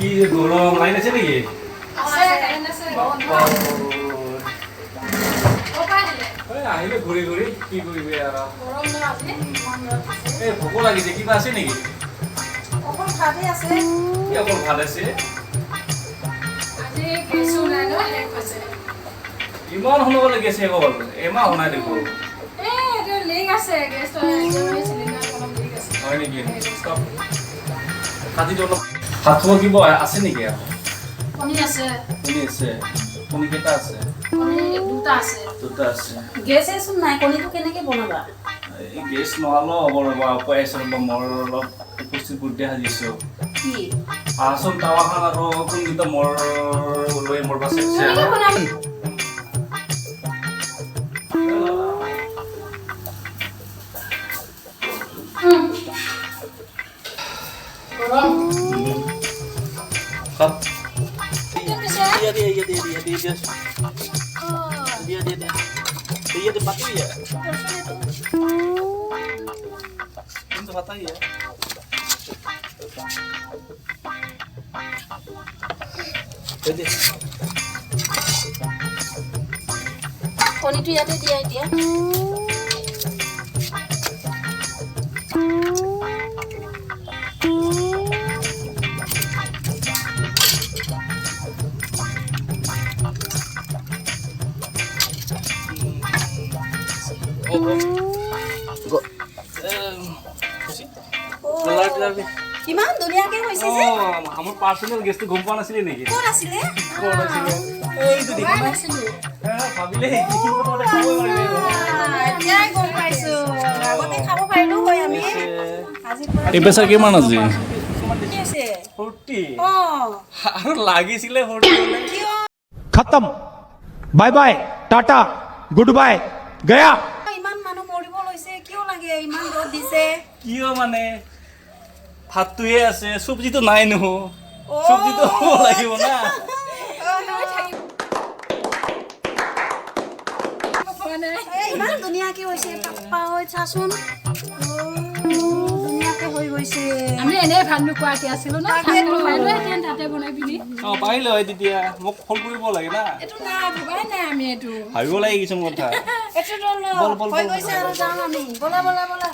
কি যে গৰম, লাইন আছে নেকি? বাপ্পা ঐ। এই আহিলে ঘূৰি ঘূৰি কি কৰিবি আৰু। এই ভোকো লাগিছে, কিবা আছে নেকি? অকল ভাতেই আছে। কি অকল ভাত আছে? আজি গেছো নাই ন, শেষ হৈছে। ইমান সোনকালে গেছ শেষ হ'ল? এমাহ হোৱা নাই দেখোন। এই এইটো লিক আছে, গেছটো চিলিণ্ডাৰ অলপ লিক আছে। হয় নেকি? ষ্টপ কাটি অলপ ভাত খাব। কিবা আছে নেকি আৰু? কণী আছে। কণী আছে? কণী কেইটা আছে? কণী দুটা আছে। দুটা আছে। গেছেচোন নাই, কণীটো কেনেকে বনাবা? এই গেছ নহ'লেও হ'ব, ৰ'বা। কৈ আছোঁ ৰ'বা, মোৰ অলপ উপস্থিত বুদ্ধি সাজিছোঁ। কি? আহচোন, টাৱাখন আৰু কোনকেইটা মোৰ লৈ মোৰ পাছে আছে। কেনেকে বনাম? গৰম। খাপ। পিছে দিয়া দিয়া, ইয়াতে দিয়া দিয়া দিয়া দিয়া দিয়া দিয়া, ইয়াতে পাতি দিয়া। কোনটো পাতা ইয়া? দে। কণীটো ইয়াতে দিয়া এতিয়া। 어, 어. ইমান ধুনীয়াকে হৈছে যে। আমাৰ পাৰ্চনেল গেছটো গম পোৱা নাছিলে নেকি? ক'ত আছিলে? ক'ত আছিলে? এইটো দেখা নাই? হে, ভাবিলে এইখিনি কথা খাবই পাৰিলে। এতিয়াই গম পাইছো। আগতে খাব পাৰিলো হয় আমি আজিৰ পৰা। টেম্পাৰেচাৰ কিমান আজি? কি হৈছে? 40। অ। আৰু লাগিছিলে 40 হ'লে। কিয়? खत्म, bye bye, tata, good bye, गया। ইমান মানুহ মৰিব লৈছে, কিয় লাগে? ইমান ৰ'দ দিছে। কিয় মানে ভাতটোহে আছে, চব্জিটো নাই নহয়। অ। চব্জিটো লাগিব না। পোৱা নাই। এই, ইমান ধুনীয়াকে হৈছে, পাপা ঐ, চাচোন। অ, ধুনীয়াকে হৈ গৈছে। আমি এনেই ভাত নোখোৱাকে আছিলো ন। তাকেতো। পাৰিলোহেঁতেন তাতে বনাই পিনি। অ, পাৰিলে হয় তেতিয়া, মোক ফোন কৰিব লাগে না। এইটো নাই, ভবাই নাই আমি এইটো। ভাবিব লাগে কিছুমান কথা। এইটো বল, বল, হৈ বল। গৈছে আৰু যাওঁ আমি। ব'লা ব'লা ব'লা।